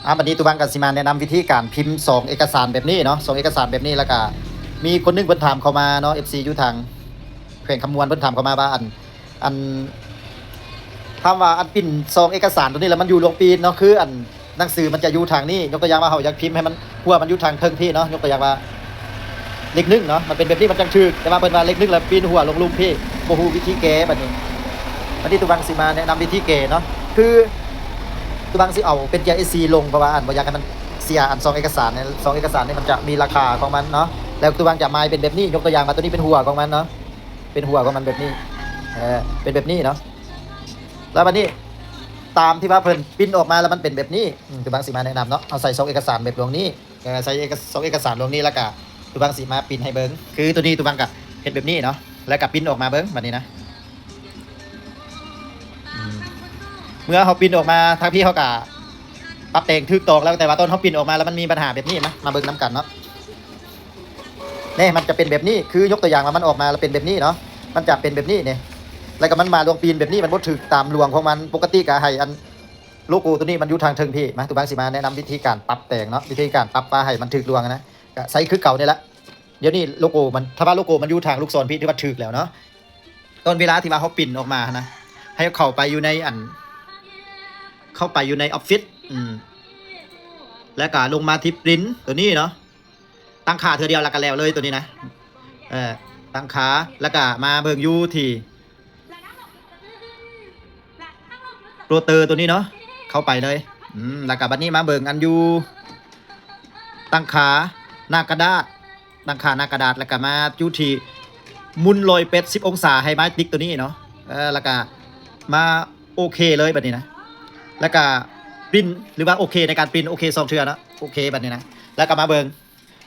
ອ່າ ບັດນີ້ຕູບັງກໍຊິມາແນະນຳວິທີການພິມຊອງເອກະສານແບບນີ້ເນາະ, ຊອງເອກະສານແບບນີ້. ແລ້ວກໍມີຄົນໜຶ່ງເພິ່ນຖາມເຂົ້າມາເນາະ ເອັຟຊີ ຢູ່ທາງແຂວງຄຳມ່ວນ ເພິ່ນຖາມເຂົ້າມາວ່າ ອັນ ອັນ ຖາມວ່າອັນປິ່ນຊອງເອກະສານໂຕນີ້ລະ ມັນຢູ່ລວງປີນເນາະ ຄືອັນໜັງສືມັນຈະຢູ່ທາງນີ້, ຍົກຕົວຢ່າງວ່າເຮົາຢາກພິມໃຫ້ມັນ ຫົວມັນຢູ່ທາງເທິງພີ້ເນາະ, ຍົກຕົວຢ່າງວ່າເລກໜຶ່ງເນາະ ມັນເປັນແບບນີ້ມັນຈັ່ງຖືກ, ແຕ່ວ່າເພິ່ນວ່າເລກໜຶ່ງລະປິ່ນຫົວລົງລຸ່ມພີ້ ບໍ່ຮູ້ວິທີແກ້. ບັດນີ້ ບັດນີ້ຕູບັງຊິມາແນະນຳວິທີແກ້ເນາະ ຄື ຕູບັງຊິເອົາເປັນເຈ້ຍເອຊີລົງ ເພາະວ່າອັນບໍ່ຢາກໃຫ້ມັນເສຍອັນຊອງເອກະສານ, ຊອງເອກະສານນີ້ມັນຈະມີລາຄາຂອງມັນເນາະ. ແລ້ວຕູບັງຈະໝາຍເປັນແບບນີ້, ຍົກຕົວຢ່າງວ່າໂຕນີ້ເປັນຫົວຂອງມັນເນາະ, ເປັນຫົວຂອງມັນແບບນີ້ ເອີ ເປັນແບບນີ້ເນາະ. ແລ້ວບັດນີ້ຕາມທີ່ວ່າເພິ່ນປິ່ນອອກມາແລ້ວມັນເປັນແບບນີ້ ອືມ ຕູບັງຊິມາແນະນຳເນາະ, ເອົາໃສ່ຊອງເອກະສານແບບດວງນີ້ ເອີ ໃສ່ເອກະ ຊອງເອກະສານດວງນີ້ ແລ້ວກະຕູບັງຊິມາປິ່ນໃຫ້ເບິ່ງ. ຄືໂຕນີ້ຕູບັງກະເຮັດແບບນີ້ເນາະ ແລ້ວກະປິ່ນອອກມາເບິ່ງບັດນີ້ນະ. ອືມ ເມື່ອເຮົາປິ່ນອອກມາທາງພີ້ ເຮົາກະປັບແຕ່ງຖືກຕ້ອງແລ້ວ, ແຕ່ວ່າຕອນເຮົາປິ່ນອອກມາແລ້ວມັນມີບັນຫາແບບນີ້. ມາ ມາເບິ່ງນຳກັນເນາະ. ນີ້ ມັນຈະເປັນແບບນີ້ ຄືຍົກຕົວຢ່າງວ່າມັນອອກມາແລ້ວເປັນແບບນີ້ເນາະ, ມັນຈະເປັນແບບນີ້ນີ້ ແລ້ວກໍມັນມາລວງປີນແບບນີ້ ມັນບໍ່ຖືກຕາມລວງຂອງມັນ. ປົກກະຕິກໍໃຫ້ອັນໂລໂກ້ໂຕນີ້ມັນຢູ່ທາງເທິງພີ້. ມາ ຕູບັງຊິມາແນະນຳວິທີການປັບແຕ່ງເນາະ, ວິທີການປັບວ່າໃຫ້ມັນຖືກລວງນະ ກໍໃສ່ຄືເກົ່ານີ້ລະ. ດຽວນີ້ໂລໂກ້ມັນ ຖ້າວ່າໂລໂກ້ມັນຢູ່ທາງລູກສອນພີ້ ຖືວ່າຖືກແລ້ວເນາະ. ຕອນເວລາທີ່ວ່າເຮົາປິ່ນອອກມາຫັ້ນນະ ໃຫ້ເຂົ້າໄປຢູ່ໃນອັນ ເຂົ້າໄປຢູ່ໃນອອບຟິດ ອືມ ແລ້ວກໍລົງມາທີ່ປຣິ້ນໂຕນີ້ເນາະ, ຕັ້ງຄ່າເທື່ອດຽວແລ້ວກໍແລ້ວເລີຍໂຕນີ້ນະ. ເອີ ຕັ້ງຄ່າ ແລ້ວກໍມາເບິ່ງຢູ່ທີ່ໂປຣເຕີໂຕນີ້ເນາະ, ເຂົ້າໄປເລີຍ. ອືມ ແລ້ວກໍບັດນີ້ມາເບິ່ງອັນຢູ່ຕັ້ງຄ່າໜ້າກະດາດ ຕັ້ງຄ່າໜ້າກະດາດ ແລ້ວກໍມາຢູ່ທີ່ໝູນໜຶ່ງຮ້ອຍແປດສິບອົງສາ ໃຫ້ມາຕິກໂຕນີ້ເນາະ. ເອີ ແລ້ວກໍມາໂອເຄເລີຍບັດນີ້ນະ, ແລ້ວກໍປຣິ້ນ ຫຼືວ່າໂອເຄໃນການປຣິ້ນ ໂອເຄສອງເທື່ອເນາະ, ໂອເຄບັດນີ້ນະ. ແລ້ວກໍມາເບິ່ງ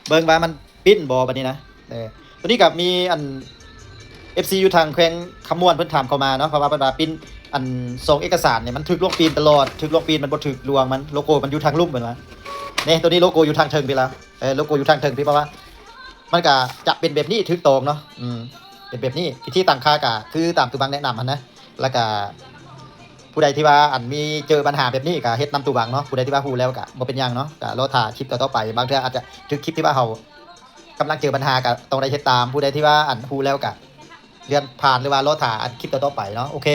ເບິ່ງວ່າມັນປຣິ້ນບໍ່ບັດນີ້ນະ. ເອີ ໂຕນີ້ກໍມີອັນ ເອັຟຊີ ຢູ່ທາງແຂວງຄຳມ່ວນເພິ່ນຖາມເຂົ້າມາເນາະ, ເພາະວ່າເພິ່ນວ່າປຣິ້ນອັນຊອງເອກະສານນີ້ມັນຖືກລວງປີນຕະຫຼອດ, ຖືກລວງປີນ ມັນບໍ່ຖືກລວງ ມັນໂລໂກ້ມັນຢູ່ທາງລຸ່ມເພິ່ນວ່າ. ນີ້ ໂຕນີ້ໂລໂກ້ຢູ່ທາງເທິງພີ້ລະ ເອີ ໂລໂກ້ຢູ່ທາງເທິງພີ້ ເພາະວ່າມັນກະຈະເປັນແບບນີ້ຖືກຕ້ອງເນາະ. ອືມ ເປັນແບບນີ້ ວິທີຕັ້ງຄ່າກະຄືຕາມຕູບັງແນະນຳຫັ້ນນະ. ແລ້ວກະຜູ້ໃດທີ່ວ່າອັນມີເຈີບັນຫາແບບນີ້ກະເຮັດນຳຕູບັງເນາະ, ຜູ້ໃດທີ່ວ່າຮູ້ແລ້ວກະບໍ່ເປັນຫຍັງເນາະ, ກະລໍຖ້າຄລິບຕໍ່ໆໄປ. ບາງເທື່ອອາດຈະຖືກຄລິບທີ່ວ່າເຮົາກຳລັງເຈີບັນຫາ ກະຕ້ອງໄດ້ເຮັດຕາມ, ຜູ້ໃດທີ່ວ່າອັນຮູ້ແລ້ວກະເລື່ອນຜ່ານ ຫຼືວ່າລໍຖ້າອັນຄລິບຕໍ່ໆໄປເນາະ. ໂອເຄ